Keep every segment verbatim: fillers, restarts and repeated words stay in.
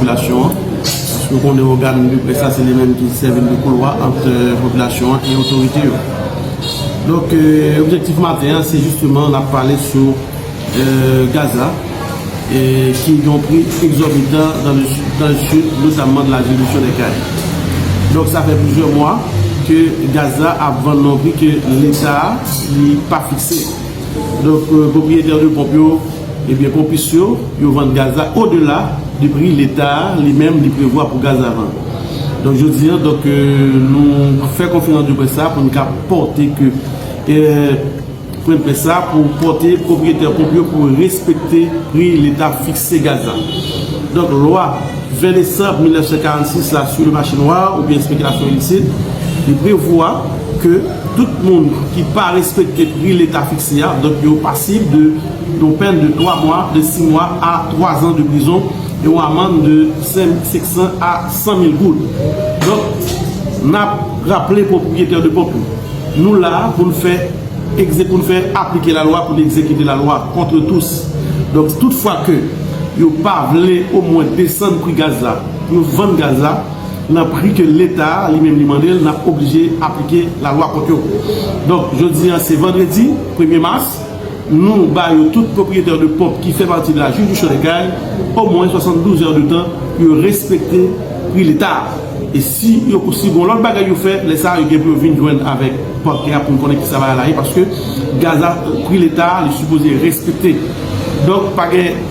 Popilasyon an. Paske w konnen ògàn de près la, se li menm ki sèvi de koulwa ant, euh, popilasyon an e otorite yo. Donk, euh, objektif maten an, se jisteman n ap pale sou, euh, gaz la, e ki gen yon pri egzòbitan dans le, dans le sud, notamment de la ville de Chaudière. Donk, sa fè plizyè mwa ke gaz la ap vann nan yon pri ke Leta li pa fikse. Donk, euh, pwopriyetè de ponp yo, ebyen, ponpis yo, yo vann gaz la odela de pri Leta li menm li prevwa pou gaz la vann. Donk, jodi a, donk, euh, nou fè konferans de près sa pou nou ka pòte ke, euh, pwen de près sa pou pòte pwopriyetè ponp yo pou respekte pri Leta fikse gaz la. Donk, lwa ven desanm mil nèf san karannsis la sou le mache nwa oubyen spekilasyon ilisit, li prevwa ke tout moun ki pa respekte pri Leta fikse a, donk, yo pasib de yon pèn de twa mwa, de sis mwa a twa zan de prizon e yon amann de senk san a san mil goud. Donk, n ap raple pwopriyetè de ponp yo, nou la pou n fè egze-, pou n fè aplike lalwa, pou n egzekite lalwa contre tous. Donk, tout fwa ke yo pa vle omwen desann pri gaz la, pou yo vann gaz la nan pri ke Leta li menm li mande l, n ap oblije aplike lalwa kont yo. Donk, jodi a, se vandredi premye mas, nou ba yo tout pwopriyetè de ponp ki fè pati de la jiridiksyon de Kay omwen swasanndouz è de tan pou yo respekte pri Leta a. E si yo, si gon lòt bagay yo fè, lè sa a, yo gen pou yo vin jwenn avèk pakè a pou n konnen kisa bagay la ye, paske gaz la, pri Leta a, li sipoze respekte. Donk, pa gen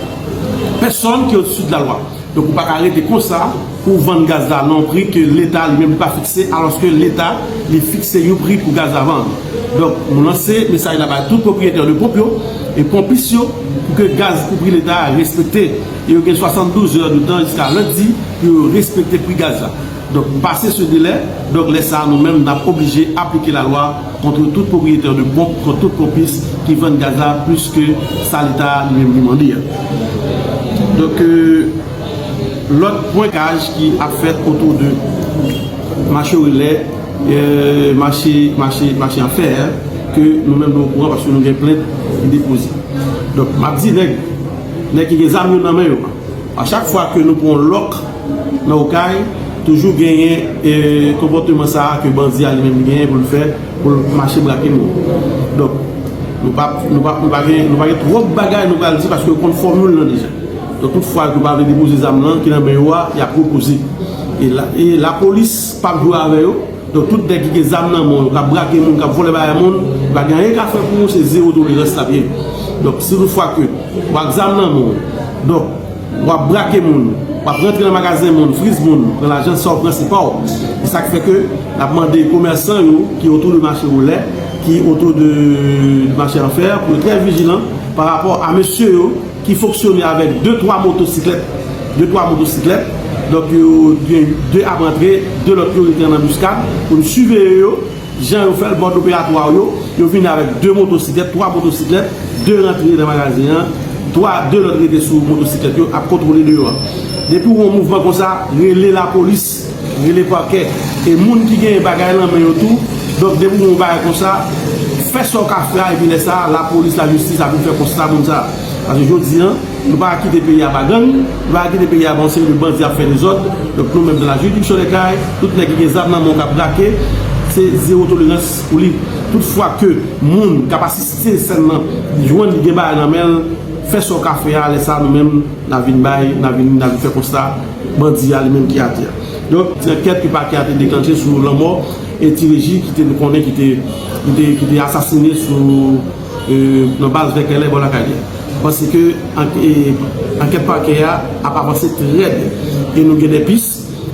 pèsonn ki odisi de lalwa. Donk, ou pa ka rete konsa pou w vann gaz la nan yon pri ke Leta li menm li pa fikse, alòske Leta li fikse yon pri pou gaz la vann. Donk, nou lanse mesaj la bay tout pwopriyetè de ponp yo e ponpis yo pou ke gaz pou pri Leta a respekte. E yo gen swasanndouz è de tan jiska lendi pou yo respekte pri gaz la. Donk, pase se delè, donk, lè sa a, nou menm, n ap oblije aplike lalwa kont tout pwopriyetè de ponp, kont tout ponpis ki vann gaz la plis ke sa Leta li menm li mande a. Donk, euh, lòt pwenkaj ki ap fèt otou de mache relè, euh, mache, mache, mache an fè, ke nou menm nou okouran paske nou gen plent ki depoze. Donk, m ap di nèg, nèg ki gen zam yo nan men yo, a chak fwa ke nou pran yon lòk nan Okay, toujou genyen, eh, konpòteman sa a ke bandi a li menm li genyen pou l fè, pou l mache brake moun. Donk, nou pa, nou pa, nou pa gen, nou pa gen twòp bagay nou pral di paske yo konn fòmil lan deja. Donk, tout fwa ke yo pa vle depoze zam lan ki nan men yo a, y ap repoze. E la, e lapolis p ap jwe avè yo. Donk, tout nèg ki gen zam nan men w, k ap brake moun, k ap vòlè bagay moun, pa gen anyen k ap fè pou ou, se zewo tolerans l ap ye. Donk, si tout fwa ke w ak zam nan men w, donk, w ap brake moun, w ap rantre nan magazen moun, friz moun, pran lajan, sa w pran, se pa w. Se sa k fè ke n ap mande komèsan yo ki otou de mache Wòlè, ki otou de, de mache Anfè, pou yo trè vijilan pa rapò a mesye yo ki fonksyone avèk de, twa motosiklèt, de, twa motosiklèt. Donk, yo gen de ap rantre, de lòt yo rete an anbiskad pou n siveye yo. Jan yo fè l, mòd operatwa yo, yo vin avèk de motosiklèt, twa motosiklèt, de rantre nan magazen an, twa, de lòt rete sou motosiklèt yo, ap kontwole deyò a. Depi w wè yon mouvman konsa, rele lapolis, rele pakè. E moun ki gen bagay nan men yo tou, donk, depi w wè yon bagay konsa, fè sa w ka fè a, epi lè sa a, lapolis, lajistis ap vin fè konsta moun sa a. Paske jodi a, nou pa ka kite peyi a ba gang, nou pa ka kite peyi a ba yon seri de bandi ap fè dezòd. Donk, nou menm, dans la juridiction des Cayes, tout nèg ki gen zam nan men yo k ap brake, se zewo tolerans pou li. Tout fwa ke moun k ap asiste sèn nan jwenn li gen bagay nan men l, fè sa w ka fè a, lè sa a, nou menm, n a vin bay, n a vin, n a vin fè konsta bandi a li menm ki atè. Donk, ti ankèt ke pakè a te deklanche sou lanmò e Ti Reji ki te, nou konnen ki te, ki te, ki te asasine sou, eh, nan baz Vèkèlè bò lakay li a. Paske ank-, eh, ankèt pakè a ap avanse trè byen. E nou gen de pis,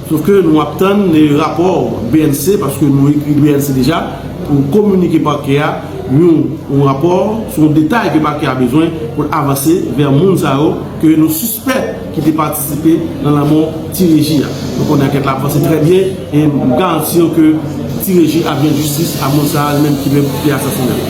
sof ke nou ap tann, eh, rapò B N C, paske nou ekri B N C deja, pou kominike pakè a yon, yon rapò sou yon detay ke pakè a bezwen pou l avanse vè moun sa yo ke nou sispèk ki te patisipe nan lanmò Ti Reji a. Nou konnen ankèt la ap avanse trè byen e m garanti w ke Ti Reji ap jwenn jistis a moun sa a li menm ki menm ki te asasine l.